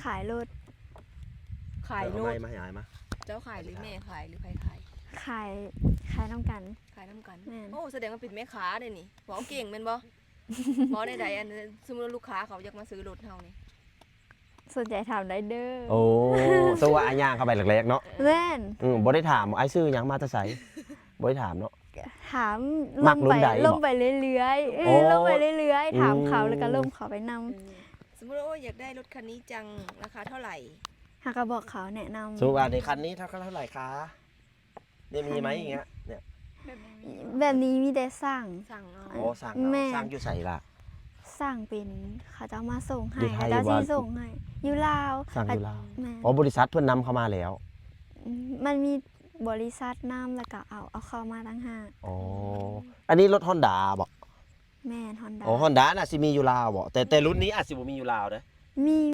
ຂາຍລົດ. ຂາຍ ເອີ ເອົາ ລົດ ໄມມາໃຫ້ອ້າຍມາ. ເຈົ້າຂາຍ ຫຼື ແມ່ຂາຍ ຫຼື ໃຜຂາຍ? ຂາຍ ຂາຍນຳກັນ. ຂາຍນຳກັນ. ແມ່ນ. ໂອ້ ສະແດງວ່າເປັນແມ່ຄ້າເດ້ນີ້ ເວົ້າເກັ່ງແມ່ນບໍ່? ເວົ້າແນວໃດ? ອັນ ສົມມຸດວ່າລູກຄ້າເຂົາຢາກມາຊື້ລົດເຮົານີ້ ສົນໃຈຖາມໄດ້ເດີ. ໂອ້ ສົມມຸດວ່າອ້າຍຍ່າງເຂົ້າໄປແລກໆເນາະ. ແມ່ນ. ອືມ ບໍ່ໄດ້ຖາມ ອ້າຍຊື່ຫຍັງ ມາແຕ່ໃສ? ບໍ່ໄດ້ຖາມເນາະ. ຖາມ ມັກລຸ້ນໃດບໍ? ລົມໄປເລື້ອຍໆ ເອີ ໂອ້ ລົມໄປເລື້ອຍໆ ອືມ ຖາມເຂົາ ແລ້ວກໍລົມເຂົ້າໄປນຳ. ເອີ ສົມມຸດວ່າ ໂອ້ຍ ຢາກໄດ້ລົດຄັນນີ້ຈັງ ລາຄາເທົ່າໃດ? ເຮົາກໍບອກເຂົາ ແນະນຳ. ສົມມຸດວ່າ ໃນຄັນນີ້ເທົ່າ ເທົ່າໃດຄະ? ນີ້ມີໄໝ ຄັນນີ້ ຢ່າງເງຍ ເນ່ຍ? ແບບນີ້ມີແຕ່ສັ່ງ. ສັ່ງເອົາ. ອໍ ສັ່ງເອົາ. ແມ່ນ. ສັ່ງຢູ່ໃສລະ? ສັ່ງເປັນ ເຂົາເຈົ້າມາສົ່ງໃຫ້ ຢູ່ໄທ ເຂົາເຈົ້າຊິສົ່ງໃຫ້ ຢູ່ລາວ. ສັ່ງຢູ່ລາວ. ແມ່ນ. ອໍ ບໍລິສັດເພິ່ນນຳເຂົ້າມາແລ້ວ? ອືມ ມັນມີບໍລິສັດນຳ ແລ້ວກໍເອົາ ເອົາເຂົ້າມາຕ່າງຫາກ. ອໍ ອັນນີ້ລົດຮອນດາບໍ? ແມ່ນ ຮອນດາ. ອໍ ຮອນດາ ອາດຊິມີຢູ່ລາວບໍ? ແຕ່ ແຕ່ລຸ້ນນີ້ອາດຊິບໍ່ມີຢູ່ລາວເດ້. ມີ.